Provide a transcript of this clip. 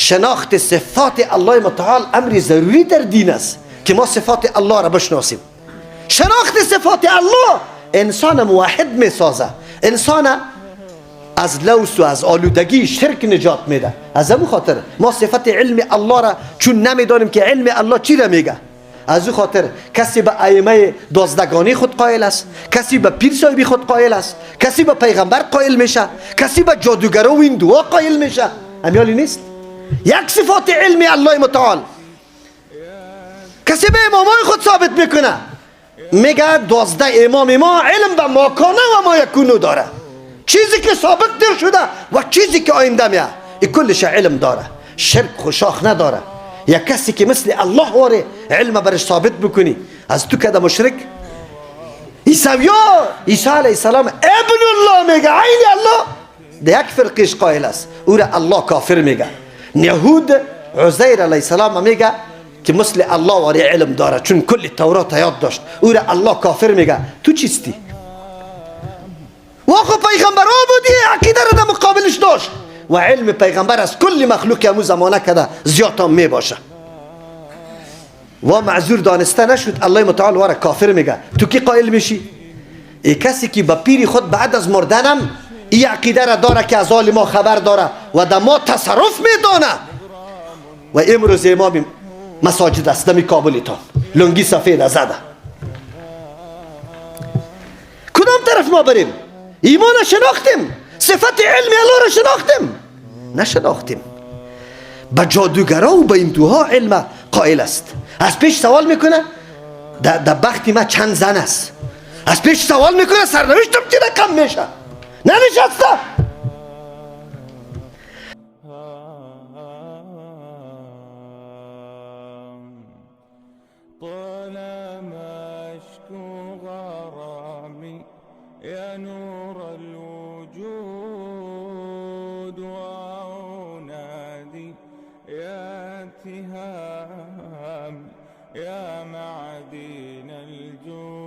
شناخت صفات الله متعال امر ضروری در دین است که ما صفات الله را بشناسیم. شناخت صفات الله انسان موحد می سازه، انسان از لوث و از آلودگی شرک نجات میده. از همون خاطر ما صفت علم الله را چون نمیدانیم که علم الله چی را میگه، از او خاطر کسی به ائمه دوازدگانی خود قائل است، کسی به پیر صاحبی خود قائل است، کسی به پیغمبر قائل میشه، کسی به جادوگر و هندوها قائل میشه. همیالی نیست. یک صفات علم الله متعال کسی به امامای خود ثابت میکنه، میگه 12 امام ما علم به ماکانه و ما یکونو داره، چیزی که سابق در شده و چیزی که آینده میه، این کلش علم داره، شرک خوشاخ نداره. یک کسی که مثل الله واره علم برش ثابت بکنی، از تو کده مشرک. عیسی علیه السلام ابن الله میگه، عین الله ده یک فرقیش قائل است، او را الله کافر میگه. یهود عزیر علیه السلام میگه که مثل الله واره علم داره، چون کل تورات یاد داشت، او را الله کافر میگه. تو چیستی؟ واخو پیغمبر ها بودی، عقیده را در مقابلش داشت و علم پیغمبر از کل مخلوق امو زمانه کده زیاد هم می باشه و معذور دانسته نشد. الله متعال واره کافر میگه. تو کی قائل میشی؟ ای کسی که به پیر خود بعد از مردنم ای عقیده را داره که از حال ما خبر داره و در ما تصرف میدانه. و امروز امام مساجد است دمی کابلتان لنگی سفید زده. کدام طرف ما بریم؟ ایمان شناختیم، صفت علم الله را شناختیم؟ نشناختیم. به جادوگرا و به هندوها علم قائل است. از پیش سوال میکنه در بخت ما چند زن است، از پیش سوال میکنه سرنوشتم چی رقم میشه. ننشسته. يا نور الوجود وأنادي يا تهام يا معدن الجود.